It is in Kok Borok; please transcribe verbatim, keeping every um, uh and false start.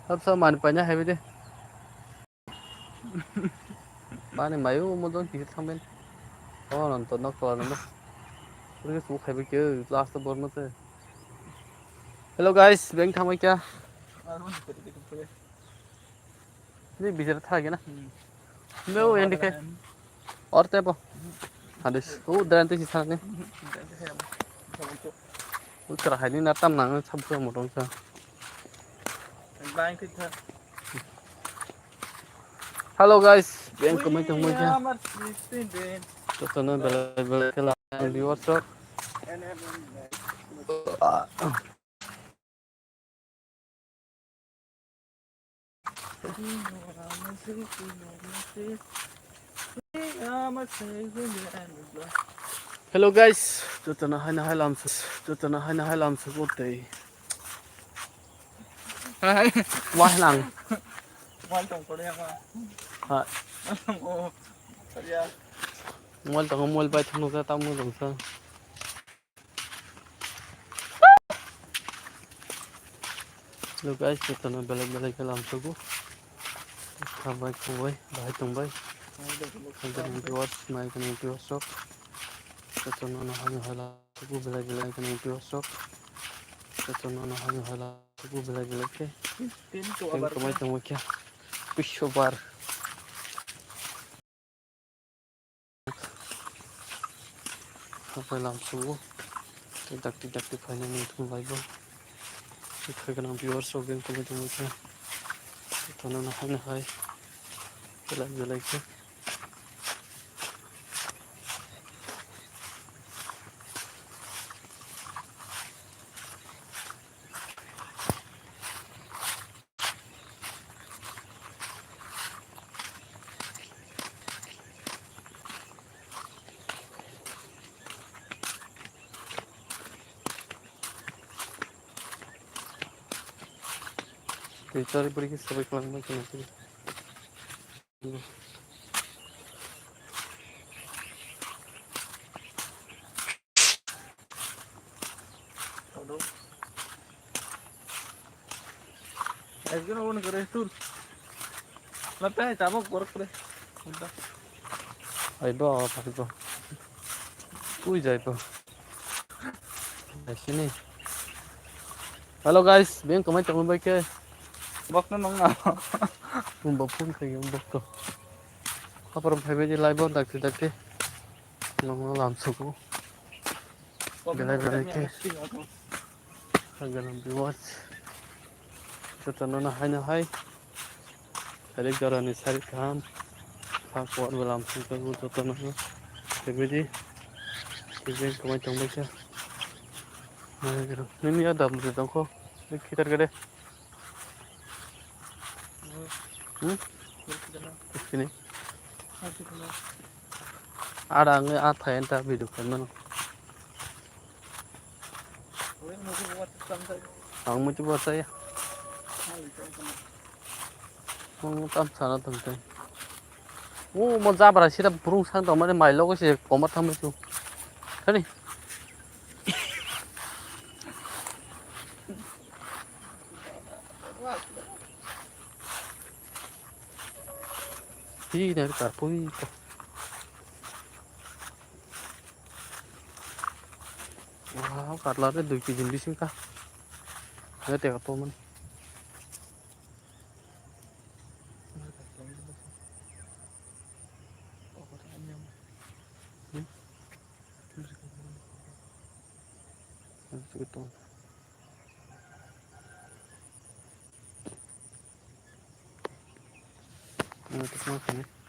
Sabsa mani paina haibi de. Mani mayu mo don kisa thangben. Oh, non to nok to non. Pura su khaibi ke last bor mo te. Hello guys, beng thangbai kya? Ni bijar tha gena. No, endi ke. Or te po. Hadis. Oh, dan te sisa ni. Ultra hai ni na tam nang sabsa mo dong sa. Hello guys, beng kamai tong mai kya? Jotono belai belai khe la viewers rok. Hello guys, jotono haino hai lamsuk, jotono haino hai lamsuk o tei. Wah lang. Mobile tong kore ama. Ha. Oh. Ya. Mobile tong, mobile bai thang nukha tamo tong sa. Hello guys, jotono belai belai khe lamsugo. Khambai khumbai, bahai tongbai. Khambai nang viewers, nai khe nang viewers sok. Jotono no haino hai lamsugo belai belai khe nang viewers sok. Jotono no haino hai lamsugo belai belai khe. Thank you, kamai tongbai khe. Push over. Hapai lamsugo. Tei dakti dakti phainani thung laibo. Tei phaiganang viewers rok beng tongwi tongwi khe. Jotono no haino hai belai belai khe. Tei chari puri khe sabai kwlangma khe nangkhe. Ekjon obo ni kore tur. Latte hai tabok borok kore. Ai bo, ai bo. Ui jai bo. Ai sini. Hello guys, beng kamai tongwi bai khe. Bok no nong na. Bok phone khai bok to. Apor phai bai di live on dakti dakti. Nong lamsugo. Belai belai khe. Haganam viewers. Jotono no haino hai. Sarik jora ni sarik kaham. Sak por belam sing tong jotono no. Tebedi. Tebedi kamai tong bai khe. Nini ya dam de tong kho. Khitar gede. Hmm? Sini. Ada ang a thai enta video kan mano. Ang mutu buat saya. Ang tam sana tong tong. O mo jabra sira burung sang tong mane mai logo se koma thamai tu. Kani. Hi na karpui ko. Wow, karla de dui kg bising ka. Nge te ka to man. Hmm? Ito. Ano, ito, ito.